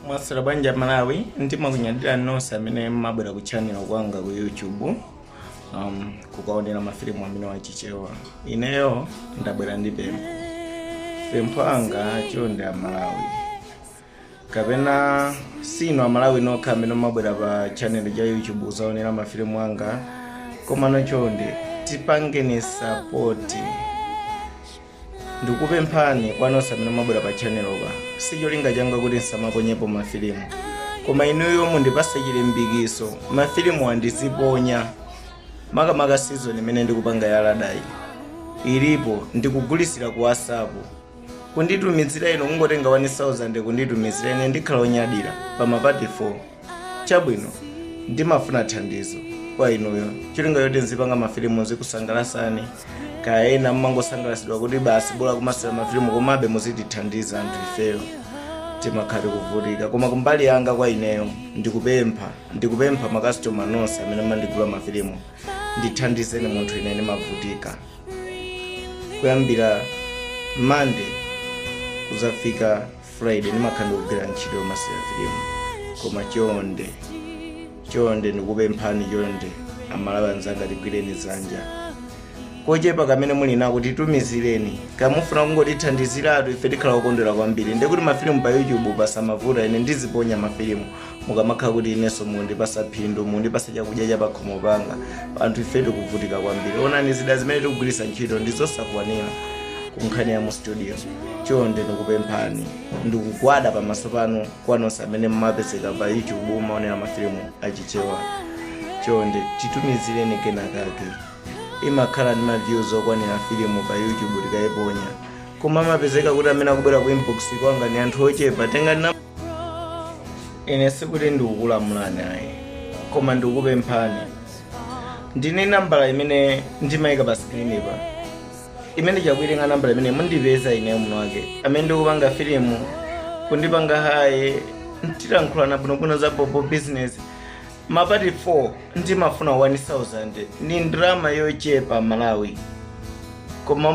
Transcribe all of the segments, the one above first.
Mwaswera bwanji Malawi? Ndimakunyadira nonse amene mabwera ku channel kwanga ku YouTube kukaonera mafilimu amene wachichewa. Ineyo ndabwera ndi pempho, pempho anga chonde Amalawi, kapena sino Amalawi nokha amene mabwera pa channel cha YouTube kuzaonera mafilimu anga, komano chonde tipangeni support. Ndikupemphani kwa nonse amene mabwera pa channel pa, sicholinga changa kuti nsamaponyepo mafilimu, koma inuyo mundipase chilimbikiso. Mafilimu andiziponya, makamaka season imene ndikupanga ya Ladayi ilipo, ndikugulisira ku WhatsApp. Kunditumizira ino, kungotenga 1000 kunditumizira ine, ndikhala onyadira pa ma part 4. Chabwino, ndimafuna thandizo kwa inuyo, cholinga choti nzipanga mafilimu zikusangalasani. Kaya ena mmangosangalasidwa kuti basi bola kumasera mafilimu, komabe muzitithandiza anthu ifeyo timakhala tikuvutika. Koma kumbali yanga kwa ineyo ndikupempha makastoma nonse amene mandigula mafilimu, ndithandizeni munthu ine ndimavutika. Kuyambira Monday kuzafika Friday ndimakhala ndikugwira ntchito yomasera filimu, koma chonde chonde ndikupemphani, chonde Amalawi anzanga, tigwireni dzanja. Kochepa kamene muli nako titumizireni. Kamufuna kungotithandiziratu, ife tikhala okondwera kwambiri. Ndikuti mafilimu pa YouTube pasamavuta, ine ndiziponya mafilimu mukamakhala kuti inenso mundipasa phindu, mundipasa chakudya cha pakhomo panga. Anthu ife tikuvutika kwambiri. Onani zida zimene tikugwiritsa ntchito ndizosakwanira ku nkhani ya mu studio. Chonde ndikupemphani, ndikugwada pamaso panu kwa nonse amene mmapezeka pa YouTube maonera mafilimu achichewa, chonde titumizireni kenakake. Imakhala ndi ma views okwanira filimu pa YouTube tikayiponya, koma amapezeka kuti amene akubwera ku inbox kwanga ni anthu ochepa. Tengani na ine, sikuti ndikukulamulani ayi, koma ndikupemphani. Ndine nambala imene ndimayika pa screen pa, imene chakuitenga nambala imene mundipeza ine muno wake amene ndikupanga filimu, kundipanga hi, tilankhulana bwinobwino za bobo business. Ma part 4 ndimafuna 1000, ni ndalama yochepa Malawi, koma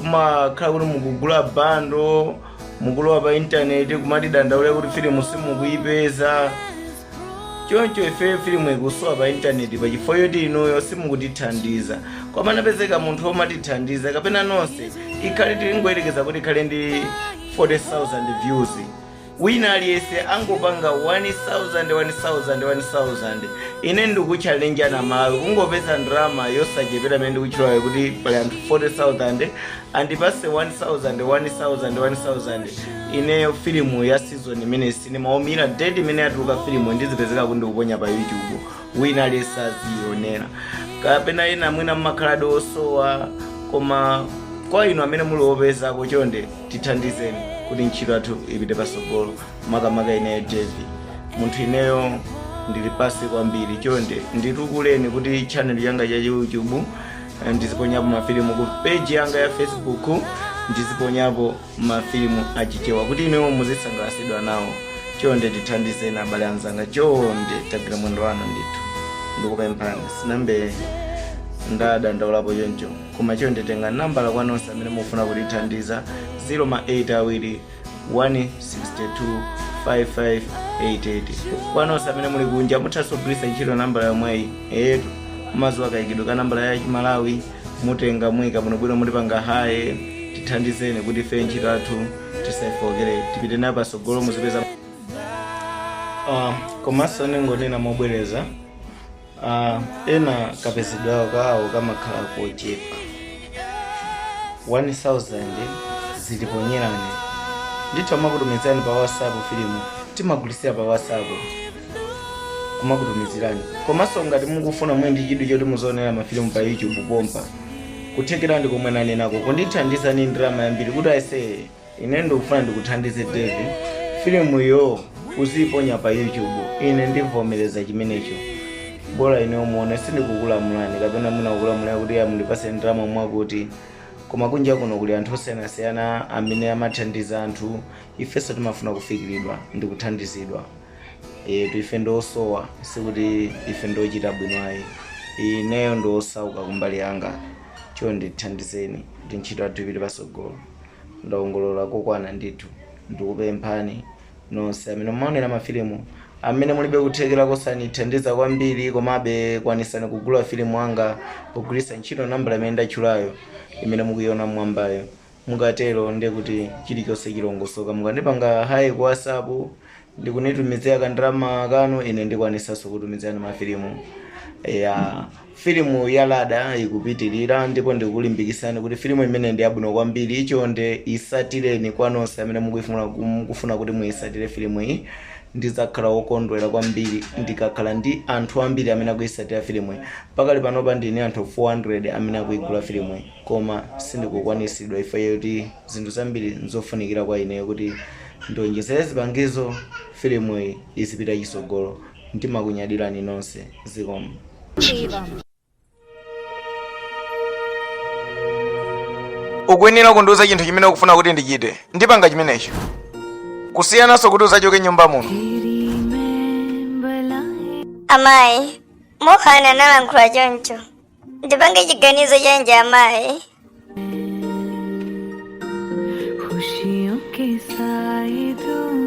mmakhala kuti mukugula bundle, mukulowa pa intaneti kumatidandaula kuti filimu simukuyipeza. Choncho ife filimu ikusowa pa intaneti pachifukwa choti inuyo simukutithandiza. Koma anapezeka munthu womatithandiza kapena nonse, ikhale tilingoyerekeza kuti ikhale ndi 40,000 views, wina aliyense angopanga 1000 1000 1000, ine ndikuchallenge ana Malawi kungopeza ndalama yosachepera imene ndikutchulayo, kuti pali anthu 40,000 andipase 1000 1000 1000, ineyo filimu ya season imene sinimaumira date imene yatuluka filimu ndizipezeka kuti ndikuponya pa YouTube, wina aliyense azionera. Kapena ena mwina mmakhaladi osowa, koma kwa inu amene muli wopezako, chonde tithandizeni kuti ntchito yathu ipite pasogolo. Makamaka ineyo Devi, munthu ineyo ndili pasi kwambiri, chonde nditukuleni kuti channel yanga ya YouTube ndiziponyapo mafilimu, ku page yanga ya Facebook ndiziponyapo mafilimu achichewa kuti ineyo muzisangalasidwa nawo. Chonde tithandizeni abale anzanga, chonde tagwira mwendo wanu ndithu, ndikupemphani. Sinambe ndadandaulapo choncho, koma chonde tenga nambala kwa nonse amene mufuna kutithandiza, 0 ma 8 awiri 162 5588. Kwa nonse amene muli kunja muthanso kugwiritsa ntchito nambala yomweyi. Etu mazuwa kayikidwe ka nambala ya Chimalawi, mutenga muyika bwinobwino, mutipanga hi, tithandizeni kuti ife ntchito yathu tisayifokere, tipite nayo pasogolo, muzipeza. Komanso ningonena mobwereza, ena kapezedwe kawo kamakhala kochepa. 1000 ziliponyerani ndithu, amakutumizirani pa WhatsApp. Filimu timagulisira pa WhatsApp, kumakutumizirani. Komanso ngati mukufuna, mwe ndi chidwi choti muzionera mafilimu pa YouTube pompa, kuthekera ndi komwe nanenako kundithandizani ndalama yambiri kuti aise, ine ndikufuna ndikuthandize Devi, filimu yo uziponya pa YouTube, ine ndivomereza chimenecho. Bola ine umuone, sindikukulamulani kapena mwina kukulamulira kuti ya mundipase ndalama mwakuti. Koma kunja kuno kuli anthu osiyanasiyana amene amathandiza anthu. Ifenso timafuna kufikiridwa ndi kuthandizidwa. Yetu ife ndiosowa, sikuti ife ndochita bwino ayi. Ineyo ndiosauka kumbali yanga. Chonde tithandizeni kuti ntchito yathu ipite pasogolo. Ndaongolola kokwana ndithu, ndikupemphani. Nonse amene mumaonera mafilimu, amene mulibe kuthekera kosandithandiza kwambiri, komabe kwanisani kugula filimu anga pogwiritsa ntchito nambala imene ndatchulayo, imene mukuiona mmwambayo. Mukatero ndiye kuti chilichonse chilongosoka. Mukandipanga hi ku WhatsApp ndikunitumizira kandalama kanu, ine ndikwanisanso kutumizirani mafilimu. Ya filimu ya Lada ikupitirira, ndipo ndikulimbikitsani kuti filimu imene ndi yabwino kwambiri, chonde isatireni. Kwa nonse amene mukufuna kuti muyisatire filimu iyi, ndizakhala wokondwera kwambiri ndikakhala ndi anthu ambiri amene akuyisatira filimu iyi. Pakali panopa ndine anthu 400 amene akuyigula filimu iyi, koma sindikukwanisidwa ifeyo kuti zinthu zambiri nzofunikira kwa ineyo kuti ndionjezere zipangizo, filimu iyi izipita chisogolo. Ndimakunyadirani nonse, zikomo. Ukuyenera kundiuza chinthu chimene ukufuna kuti ndichite, ndipanga chimenecho, kusiyananso kuti uzachoke nyumba muno. Amayi, Mohan analankhula choncho. Ndipange chiganizo chanji, amayi? खुशियों के साए दूं।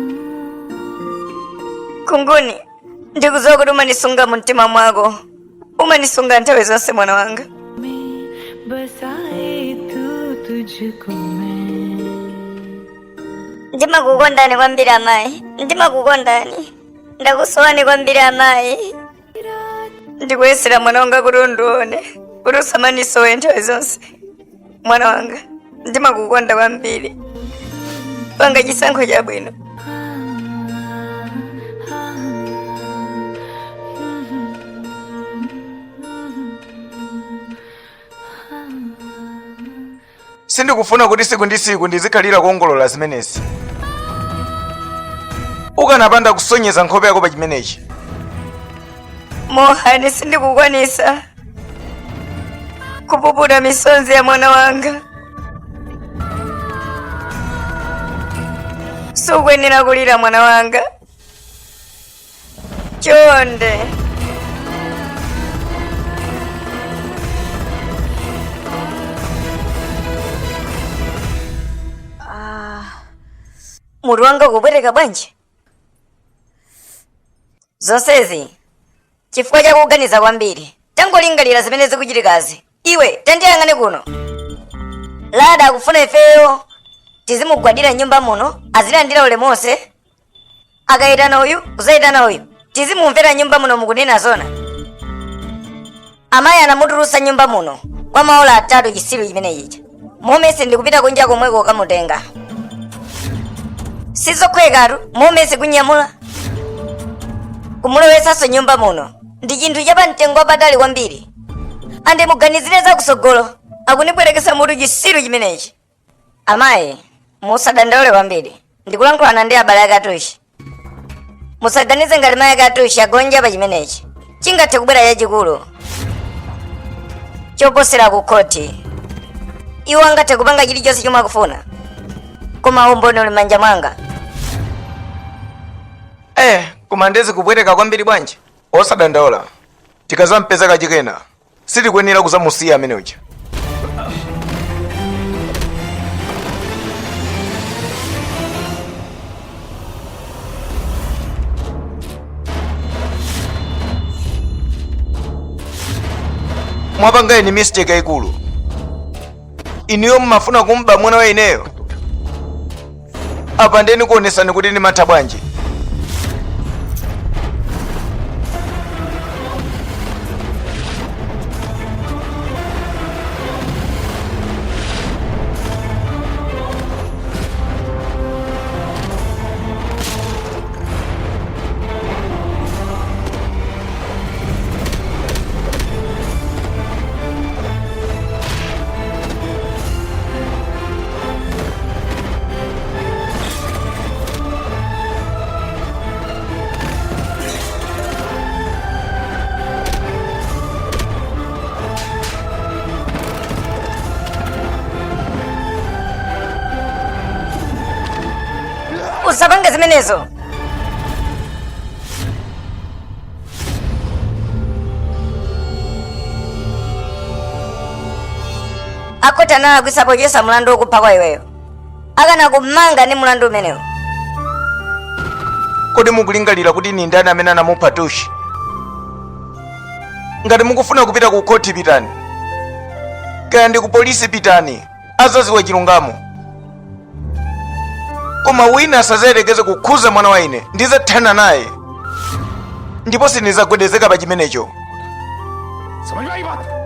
Kunguni, ndikudziwa kuti umanisunga mu mtima mwako, umanisunga nthawi zonse, mwana wanga. में बसाए तू तुझको मैं। Ndimakukondani kwambiri, amayi, ndimakukondani. Ndakusowani kwambiri, amayi. Ndikuyesera, mwana wanga, kuti undione, kuti usamanisowe nthawi zonse. Mwana wanga, ndimakukonda kwambiri. Panga chisankho chabwino. हाँ। Sindikufuna kuti siku ndi siku ndizikhalira kuongolola zimenezi. Ukanapanda kusonyeza nkhope yako pa chimenechi. Mohani, sindikukwanisa kupuputa misonzi ya mwana wanga. Sukuyenera kulira, mwana wanga, chonde. Mutu wanga ukupweteka bwanji? Zonsezi chifukwa chakuganiza kwambiri. Tangolingalira zimene zikuchitikazi. Iwe, tandiyang'ane kuno. Lada akufuna ifeyo tizimugwadira nyumba muno, azilandira ulemu wonse. Akayitana uyu, kuzayitana uyu, tizimumvera nyumba muno. Mukunena zona? Amayi anamutulusa nyumba muno kwa maola 3, chisiru chimene chicha. Momese ndikupita kunja komweko kamutenga. Sizokhwekatu momese kunyamula kumulowesanso nyumba muno, ndi chinthu chapamtengo wapatali kwambiri. Ande muganizire za kusogolo. Akunibwerekesa mutu chisiru chimenechi. Amayi, musadandaule kwambiri. Ndikulankhulana ndi abale ake Atushi. Musaganize ngati mayi ake Atushi agonja pa chimenechi. Chingathe kubwera chachikulu choposera ku khoti. Iwo angathe kupanga chilichonse chomwe akufuna, koma umboni uli m'manja mwanga. Koma ndezi kupweteka kwambiri bwanji. Osadandaula, tikazampeza kachikena sitikuyenera kuzamusiya amene uja. Mwapanga eni mistake yayikulu. Inuyo mmafuna kumba mwana wa ineyo? Apa ndeni kuonesani kuti ndimatha bwanji. Usapange zimenezo. Akhoti analakwisa pochotsa mlandu wokupha kwa iweyo. Akanakumanga ndi mlandu umenewo. Kodi mukulingalira kuti ni ndani amene anamupha Tushi? Ngati mukufuna kupita ku khoti pitani, kaya ndi ku polisi pitani, azaziwa chilungamo. Koma wina asazayerekeze kukhuza mwana wa ine, ndizathana naye ndipo sindizagwedezeka pa chimenecho. समझ में आई बात?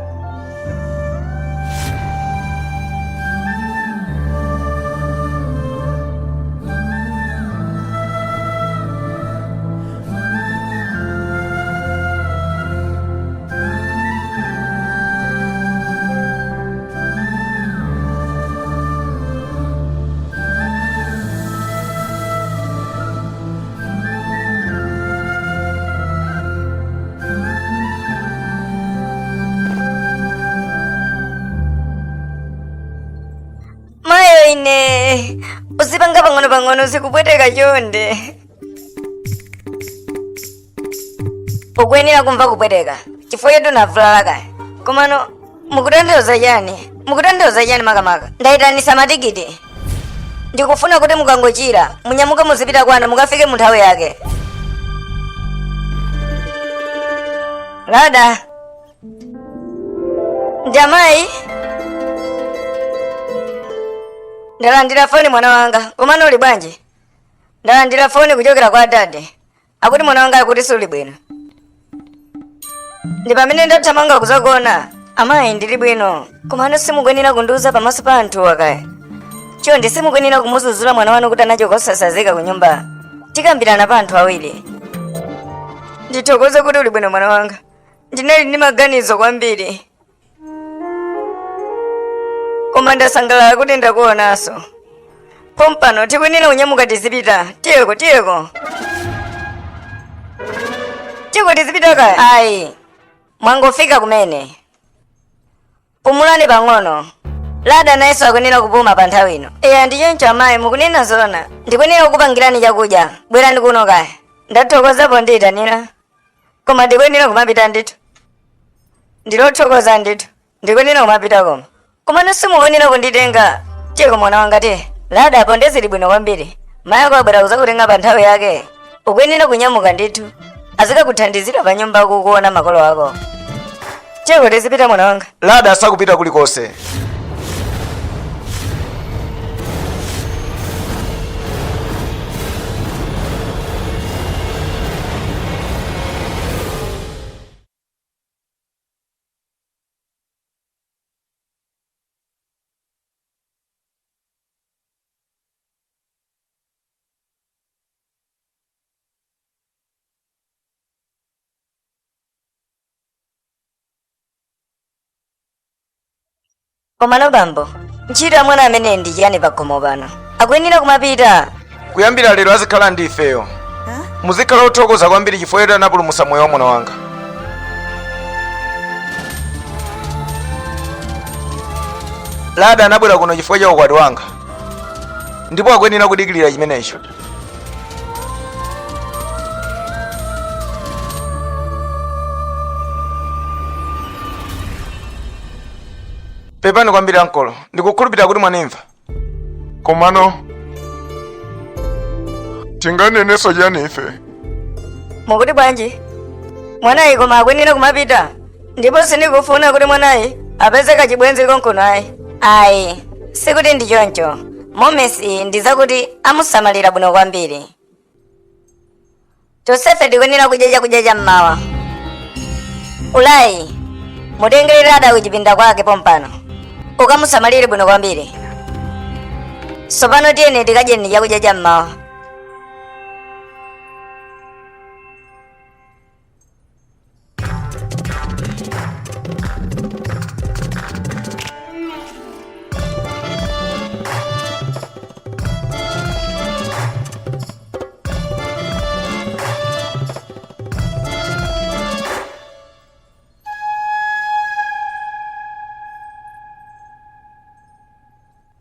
Mayo ine, uzipanga pang'ono pang'ono, zikupweteka chonde. Ukuyenera kumva kupweteka chifukwa choti unavulala kaya. Komano mukutanthauza chani? Mukutanthauza chani makamaka? Ndayitanisa matikiti, ndikufuna kuti mukangochira munyamuke muzipita kwanu, mukafike mu nthawi yake. Lada ndi amayi, ndalandira foni mwana wanga. Komano uli bwanji? Ndalandira foni kuchokera kwa adade, akuti mwana wanga akuti suli bwino. Ndi pamene ndathamanga kuzagona. Amayi, ndili bwino, komano simukuyenera kundiuza pamaso pa anthu kaya. Chonde, simukuyenera kumuzuzula mwana wanu kuti anachoka osasazika ku nyumba. Tikambirana pa anthu awiri. Ndithokoze kuti uli bwino mwana wanga, ndinali ndi maganizo kwambiri, koma ndasangalala kuti ndakuonanso. Pompano tikuyenera kunyamuka tizipita. Tiyeko, tiyeko, tiyeko, tizipita kaya. Ayi, mwangofika kumene, pumulani pang'ono. Lada nayenso akuyenera kupuma pa nthawi ino. Eya, ndi choncho amayi, mukunena zona. Ndikuyenera kukupangirani chakudya. Bwerani kuno kaya. Ndathokozapo ndiyitanira, koma ndikuyenera kumapita ndithu. Ndilothokoza ndithu, ndikuyenera kumapita. Koma komano simukuyenera kunditenga. Tiyeko mwana wanga, tiye. Lada, apo ndezili bwino kwambiri. Mayi ako abwera kuzakutenga pa nthawi yake. Ukuyenera kunyamuka ndithu, azikakuthandizira pa nyumba kukuona makolo ako. Tiyeko, tizipita mwana wanga. Lada asakupita kulikonse. Komano bambo, ntchito ya mwana amene ndi chiyani pakhomo pano? Akuyenera kumapita. Kuyambira lero azikhala ndi ifeyo. Muzikhala othokoza kwambiri chifukwa choti anapulumutsa moyo wa mwana wanga. Lada anabwera kuno chifukwa cha ukwati wanga ndipo akuyenera kudikirira chimenecho. Pepani kwambiri ankolo, ndikukhulupirira kuti mwanimva. Komano tinganenenso chiyani ife? Mukuti bwanji? Mwanayi koma akuyenera kumapita, ndipo sindikufuna kuti mwanayi apeze kachibwenzi konkuno ayi. Ayi, sikuti ndi choncho momesi, ndi zakuti amusamalira bwino kwambiri. Tonsefe tikuyenera kudya chakudya cha mmawa. Ulayi, mutengere Lada kuchipinda kwake pompano, ukamusamalire bwino kwambiri. Tsopano tiyeni tikadyeni chakudya cha mmawa.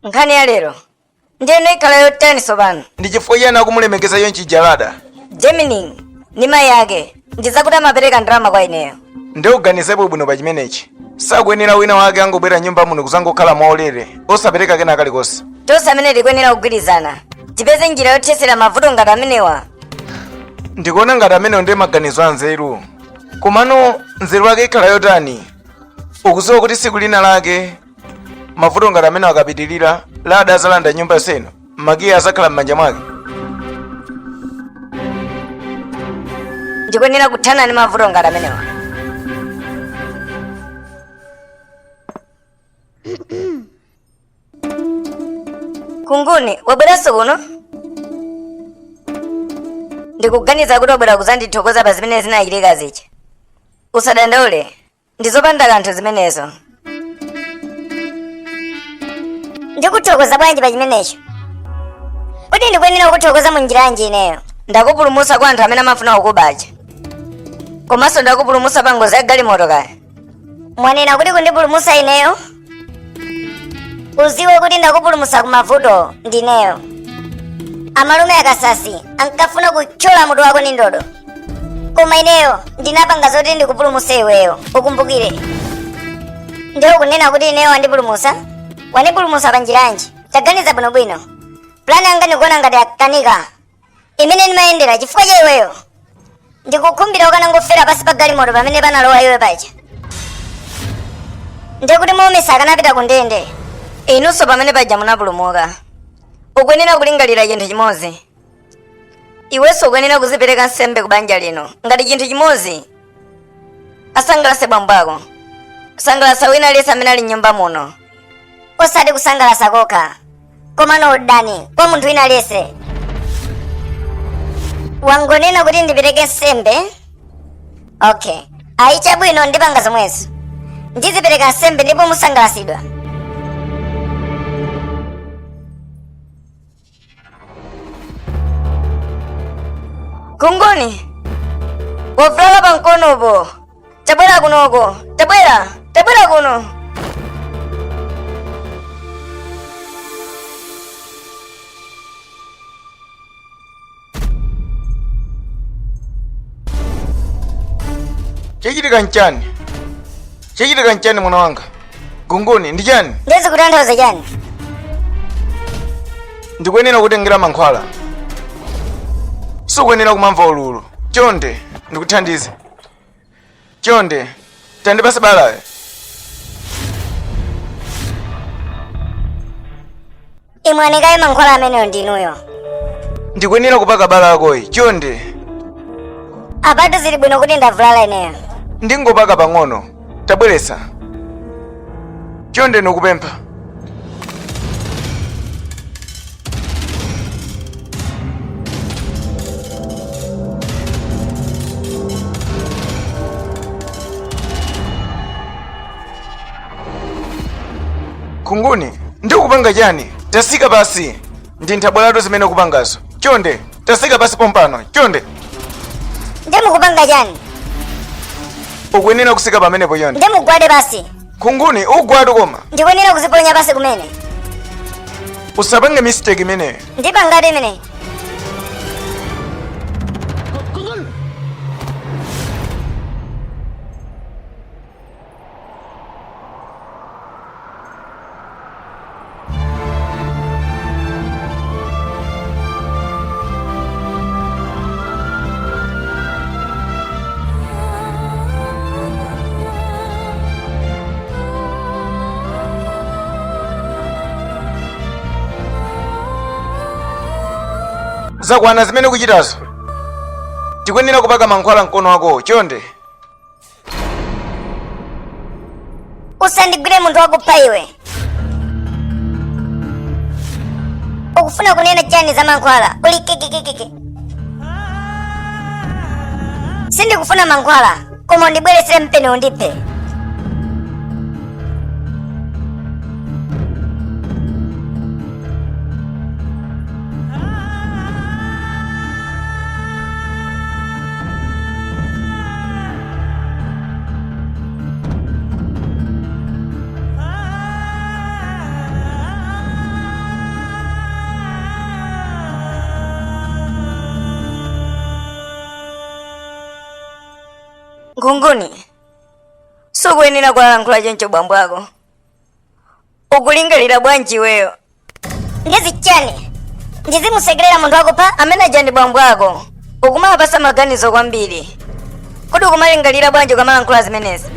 Nkhani ya lero ndiyeno ikhala yotani tsopano? Ndi chifukwa chiyani akumulemekeza chonchi Lada? Gemini ndi mayi ake, ndizakuti amapereka ndalama kwa ineyo. Nde uganizepo bwino pa chimenechi. Sakuyenera wina wake angobwera nyumba muno kuzangokhala mwaulere osapereka kena kalikonse. Tonse amene tikuyenera kugwirizana, tipeze njira yothetsera mavuto ngati amenewa. Ndikuona ngati amenewo ndiye maganizo a nzeru, komano nzeru yake ikhala yotani? Ukudziwa kuti tsiku lina lake mavuto ngati amene akapitirira, Lada azalanda nyumba yonseno, makiyi azakhala m'manja mwake. Ndikuyenera kuthana ndi mavuto ngati amenewa. Kunguni, wabweranso kuno? Ndikuganiza kuti wabwera kuzandithokoza pa zimene zinachitika zija. Usadandaule, ndizopanda kanthu zimenezo. Ndikuthokoza bwanji pa chimenecho? Kuti ndikuyenera kukuthokoza mu njira yanji ineyo? Ndakupulumutsa kwa anthu amene amafuna kukuba aja, komanso ndakupulumutsa pa ngozi ya galimoto. Kaya mwanena kuti kundipulumutsa ineyo? Uziwe kuti ndakupulumutsa ku mavuto ndineyo. Amalume akasasi ankafuna kuthyola mutu wako ndi ndodo, koma ineyo ndinapanga zoti ndikupulumutse iweyo. Ukumbukire, ndiye ukunena kuti ineyo wandipulumutsa? Wandipulumutsa pa njiranji? Taganiza bwinobwino. Plani yanga ndikuona ngati yakanika imene ndimayendera chifukwa cha iweyo. Ndikukhumbira ukanangofera pasi pa galimoto pamene panalowa iwe paja, ndiye kuti momesa akanapita ku ndende. Inunso pamene paja munapulumuka. Ukuyenera kulingalira chinthu chimodzi. Iwenso ukuyenera kuzipereka nsembe ku banja lino ngati chinthu chimodzi. Asangalase bambo ako, sangalasa wina aliyense amene ali mnyumba muno. Osati kusangalasa kokha, komano udani kwa munthu wina aliyense. Wangonena kuti ndipereke nsembe? Okay, ayi, chabwino, ndipanga zomwezo. Ndizipereka nsembe ndipo musangalasidwa. Kunguni, wavulala pa mkonopo. Tabwera kunoko, tabwera, tabwera kuno. Chachitika nchani? Chachitika nchani, mwana wanga Gunguni? Ndi chani? Ndiye zikutanthauza chani? Ndikuyenera kutengera mankhwala. Sikuyenera kumamva ululu. Chonde ndikuthandize, chonde tandipase balayo. Imwani kaye mankhwala ameneyo ndinuyo. Ndikuyenera kupaka bala lakoyi, chonde. Apatu zili bwino kuti ndavulala ineyo. Ndingopaka pang'ono, tabweretsa, chonde, ndikupempha. Kunguni, ndikupanga chani? Tasika pasi. Ndi nthabwalatu zimene ukupangazo. Chonde tasika pasi pompano, chonde. Nde mukupanga chani? Ukuyenera kusika pamenepo, chonde. Nde mugwade pasi? Kunguni, ugwatu koma. Ndikuyenera kuziponya pasi kumene? Usapange mistake imeneyo. Ndipangati imeneyi. Zakwana zimene ukuchitazo. Tikuyenera kupaka mankhwala mkono wakowo, chonde. Usandigwire, munthu wakupha iwe. Ukufuna kunena chani za mankhwala? Uli kikikikiki. Sindikufuna mankhwala, koma undibweretsere mpeni undiphe. Ngunguni, sukuyenera kuwalankhula choncho bambo ako. Ukulingalira bwanji iweyo? Ndizichani? Ndizimusekerera munthu wakupha? Amene aja ndi bambo ako. Ukuma Ukumapasa maganizo kwambiri. Kodi ukumalingalira bwanji ukamalankhula zimenezi?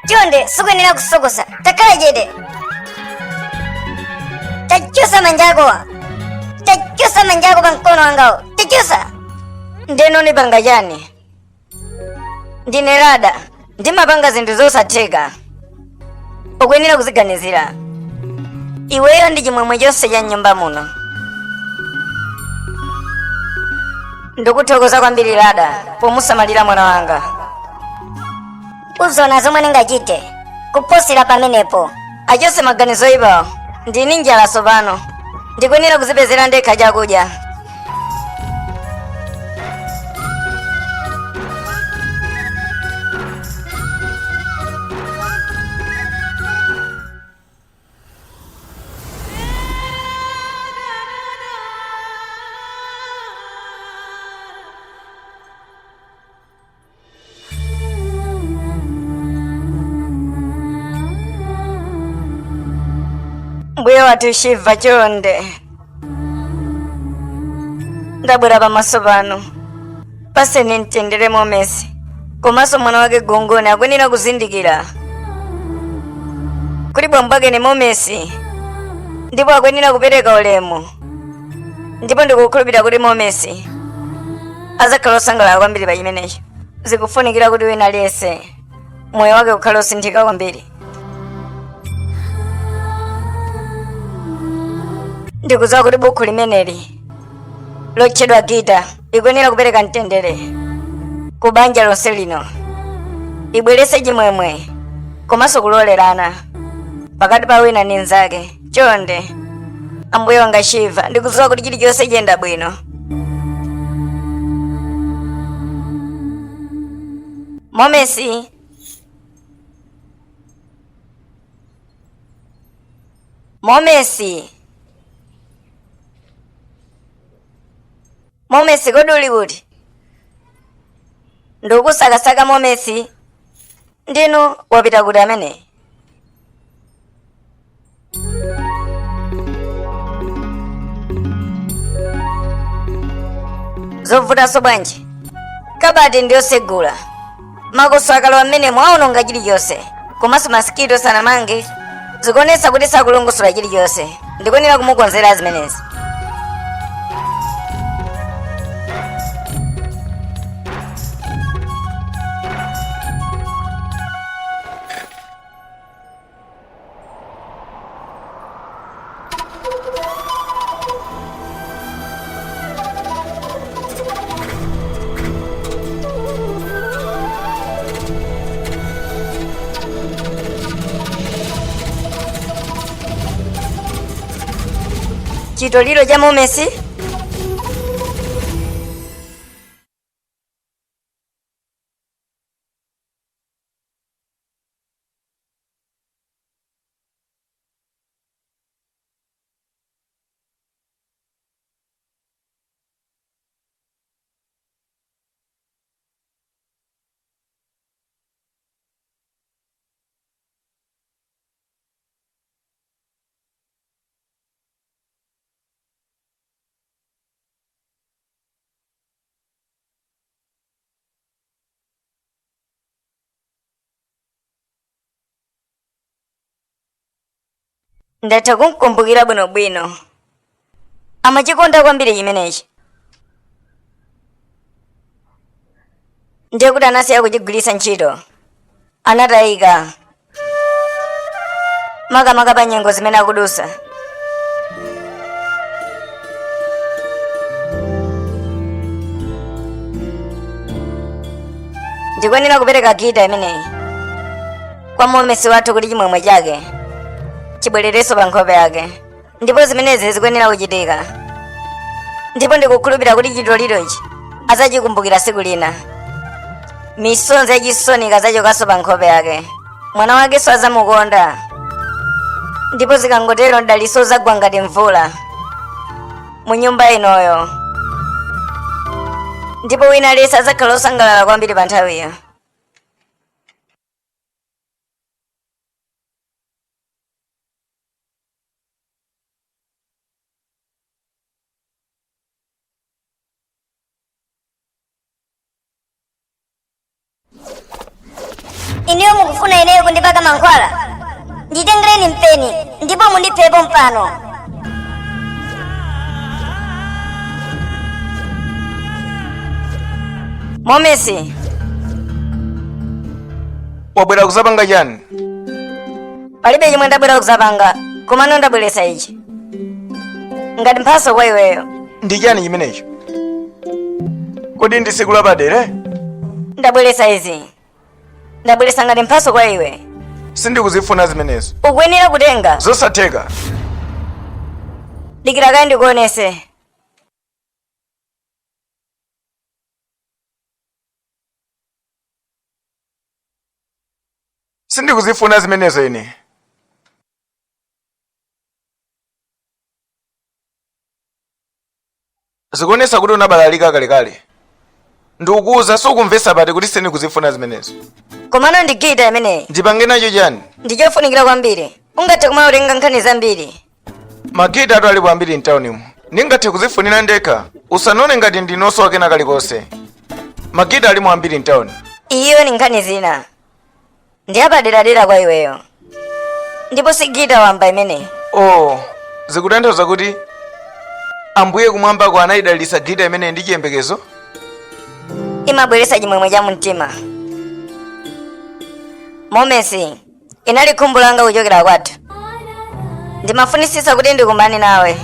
Chonde, sukuyenera kusokosa. Takhala chete. Tachosa manja akowa. Tachosa manja ako pa mkono wangawo. Tachosa. Ndeno nipanga chani? Ndine Lada. Ndimapanga zinthu zosatheka. Ukuyenera kuziganizira. Iweyo ndi chimwemwe chonse cha mnyumba muno. Ndikuthokoza kwambiri Lada pomusamalira mwana wanga. Uzona zomwe ndingachite kuposera pamenepo. Achose maganizo oyipawo. Ndini njala tsopano. Ndikuyenera kuzipezera ndekha chakudya. Mbuye wathu Shiva, chonde ndabwera pamaso panu, paseni mtendere Momesi komanso mwana wake Gongoni akuyenera kuzindikira kuti bambo ake ni Momesi ndipo akuyenera kupereka ulemu, ndipo ndikukhulupirira kuti Momesi azakhala osangalala kwambiri pa chimenecho. Zikufunikira kuti wina aliyense moyo wake ukhale osinthika kwambiri. Ndikudziwa kuti bukhu limeneli lotchedwa Gita ikuyenera kupereka mtendere ku banja lonse lino, ibweretse chimwemwe komanso kulolerana pakati pa wina ndi mnzake. Chonde Ambuye wanga Shiva, ndikudziwa kuti chilichonse chiyenda bwino. Momesi, Momesi, Momesi, kodi uli kuti? Ndikusakasaka Momesi. Ndinu wapita kuti amene? Zovutanso bwanji? Kabati ndiyosegula, makoswe akalowa mmenemo aononga chilichonse, komanso masikito sanamange, zikuonetsa kuti sakulongosola chilichonse. Ndikuyenera kumukonzera zimenezi. Chitoliro cha Momesi. Ndatha kumkumbukira bwinobwino. Amachikonda kwambiri chimenechi, ndiye kuti anasiya kuchigwiritsa ntchito, anatayika, makamaka pa nyengo zimene akudusa. Ndikuyenera kupereka gita imeneyi kwa Momesi wathu kuti chimwemwe chake chibwererenso pa nkhope yake, ndipo zimenezi zikuyenera kuchitika, ndipo ndikukhulupirira kuti chitoliro ichi azachikumbukira tsiku lina. Misonzi yachisoni ikazachokanso pa nkhope yake, mwana wakenso azamukonda. Ndipo zikangotero mdaliso zagwa ngati mvula mu nyumba inoyo, ndipo wina aliyense adzakhala osangalala kwambiri pa nthawiyo. Inuyo mukufuna ineyo kundipaka mankhwala? Nditengereni mpeni ndipo mundiphepo mpano. Momesi, Wabwera kuzapanga chani? Palibe chomwe ndabwera kuzapanga, komano ndabweretsa ichi ngati mphatso kwa iweyo. Ndi chani chimenecho? Kodi ndi tsiku lapadera? Ndabweretsa izi, ndabweretsa ngati mphatso kwa iwe. Sindikuzifuna zimenezo. Ukuyenera kutenga. Zosatheka. Dikira kaye ndikuonese. Sindikuzifuna zimenezo ine. Zikuonesa kuti unabalalika kalekale. Ndikukuuza, sukumvesa pati kuti sindikuzifuna zimenezo? Komano ndi gita imeneyi. Ndipange nacho chani? Ndichofunikira kwambiri, ungathe kumawerenga nkhani zambiri. Magita atu alipo ambiri mtaunimu, ndingathe kuzifunira ndekha. Usanone ngati ndinosowa kena kalikonse. Magita alimo ambiri mtauni. Iyo ni nkhani zina, ndi yapaderadera kwa iweyo, ndipo si gita wamba imeneyi. Oh, zikutanthauza kuti Ambuye kumwambako anayidalitsa gita imeneyi ndi chiyembekezo? Imabweretsa chimwemwe cha mumtima. Momesi, inali khumbo langa kuchokera kwathu. Ndimafunisisa kuti ndikumane nawe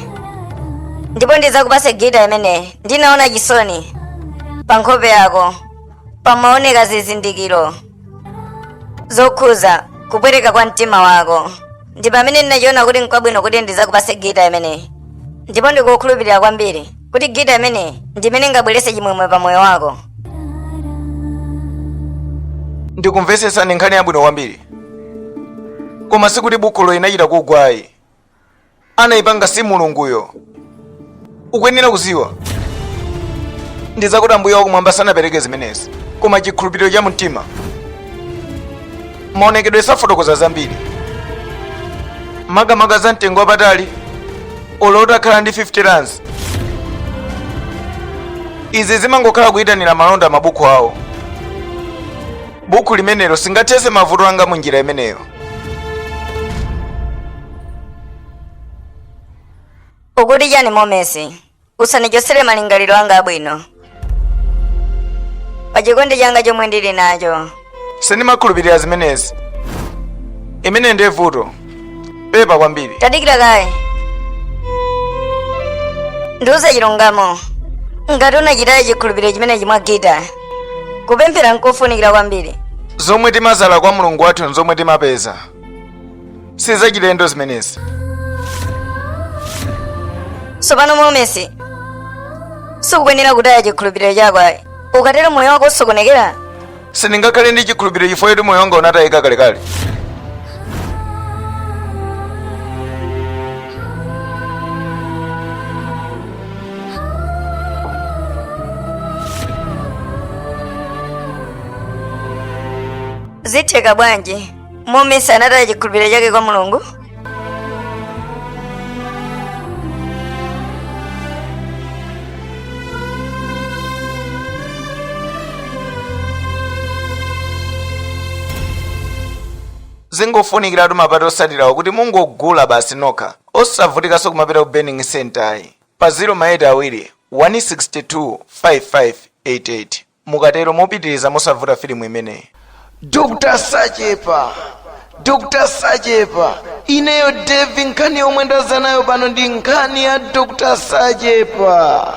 ndipo ndidzakupase gita imeneyi. Ndinaona chisoni pa nkhope yako, pamaoneka zizindikiro zokhuza kupweteka kwa mtima wako, ndi pamene ndinachiona kuti nkwabwino kuti ndidzakupase gita imeneyi. Ndipo ndikukhulupirira kwambiri kuti gita imeneyi ndi imene ingabweretse chimwemwe pa moyo wako. Ndikumvetsetsa, ndi nkhani yabwino kwambiri, koma sikuti bukhulo inachita kugwa ayi. Anayipanga si Mulunguyo. Ukuyenera kuziwa ndi zakuti Ambuye wakumwamba sanapereke zimenezi, koma chikhulupiriro cha mtima. Maonekedwe safotokoza zambiri, makamaka za mtengo wapatali. Olo utakhala ndi 50 rands, izi zimangokhala kuyitanira malonda mabuku awo. Buku limenelo singathetse mavuto anga mu njira imeneyo. Ukuti chani, Momesi? Usanichosere malingaliro anga abwino pa chikondi changa chomwe ndili nacho. Sindimakhulupirira zimenezi. Imene ndiye vuto. Pepa kwambiri. Tadikira kaye, ndiuze chilungamo. Ngati unachitaya chikhulupiriro chimenechi mwa gita, kupemphera nkofunikira kwambiri. Zomwe timazala kwa Mulungu wathu nzomwe timapeza. Sizachilendo zimenezi. Tsopano Momesi, sukuyenera kutaya chikhulupiriro chako ayi. Ukatero moyo wako usokonekera. Sindingakhale ndi chikhulupiriro chifukwa choti moyo wanga unatayika kalekale. Zitheka bwanji? Momesi anataya chikhulupiriro chake kwa Mulungu. Zingofunikiratu mapati osatirawo kuti mungogula basi nokha, osavutikanso kumapita ku burning center ayi, pa 0 ma 8 awiri 162 5588. Mukatero mupitiriza mosavuta filimu imeneyi. Dr. Sachepa, Dr. Sachepa, ineyo Devi, nkhani yomwe ndaza nayo pano ndi nkhani ya Dr. Sachepa.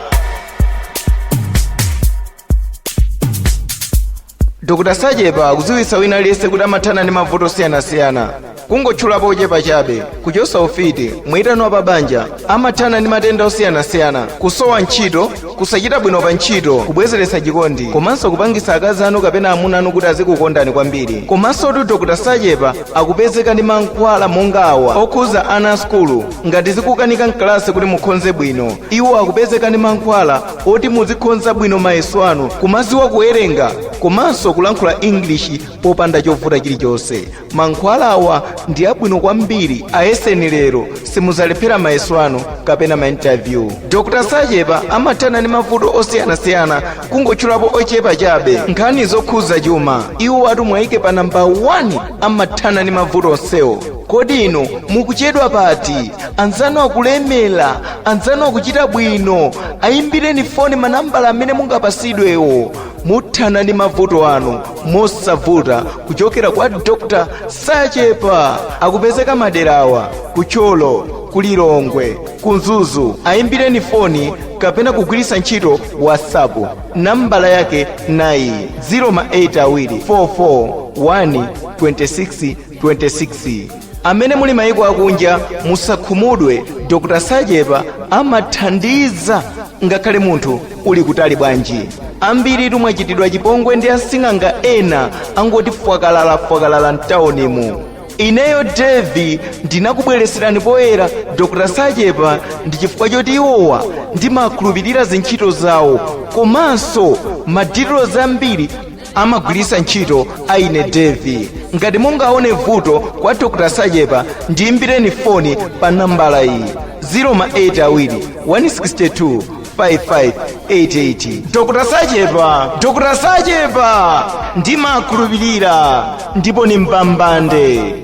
Dr. Sachepa akudziwitsa wina aliyense kuti amathana ndi mavuto osiyanasiyana. Kungotchulapo ochepa chabe: kuchosa ufiti, mwitano wa pabanja, amathana ndi matenda osiyanasiyana, kusowa ntchito, kusachita bwino pa ntchito, kubwezeretsa chikondi, komanso kupangisa akazi anu kapena amuna anu kuti azikukondani kwambiri. Komanso Dr Sachepa akupezeka ndi mankhwala monga awa okhuza ana a sukulu. Ngati zikukanika mkalasi kuti mukhonze bwino, iwo akupezeka ndi mankhwala oti muzikhonza bwino mayeso anu, kumaziwa kuwerenga komanso kulankhula English popanda chovuta chilichonse. Mankhwala awa ndi abwino kwambiri, ayeseni lero, simuzalephera mayeso anu kapena ma interview. Dr Sachepa amathana ndi mavuto osiyanasiyana, kungotchulapo ochepa chabe. Nkhani zokhuza chuma, iwo atu mwayike pa namba 1, amathana ndi mavuto onsewo. Kodi inu mukuchedwa pati? Anzanu akulemera, anzanu akuchita bwino. Ayimbireni foni manambala amene mungapasidwewo, muthana ndi mavuto anu mosavuta kuchokera kwa Dr Sachepa. Akupezeka maderawa: Kuthyolo, Kulilongwe, Kumzuzu. Ayimbireni foni kapena kugwiritsa ntchito WhatsApp. Nambala yake nayi: 0 ma 8 awiri 44 1 26 26. Amene muli mayiko akunja, musakhumudwe, Dr Sachepa amathandiza ngakhale munthu uli kutali bwanji. Ambiri tumwachitidwa chipongwe ndi asing'anga ena angoti fwakalala fwakalala mtaunimu. Ineyo Devi ndinakubwereserani poyera Dr Sachepa ndi chifukwa choti iwowa ndimakhulupirira zintchito zawo, komanso madetails ambiri amagwiritsa ntchito aine Devi. Ngati mungaone vuto kwa Dr Sachepa, ndiyimbireni foni pa nambala iyi: 0 ma 8 awiri 162 5588. Dr Sachepa, Dr Sachepa, ndimakhulupirira ndipo ni mbambande.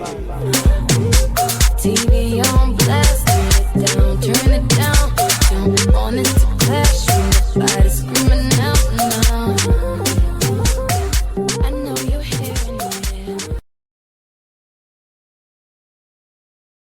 TV on blast, turn it down, turn it down. Don't want it to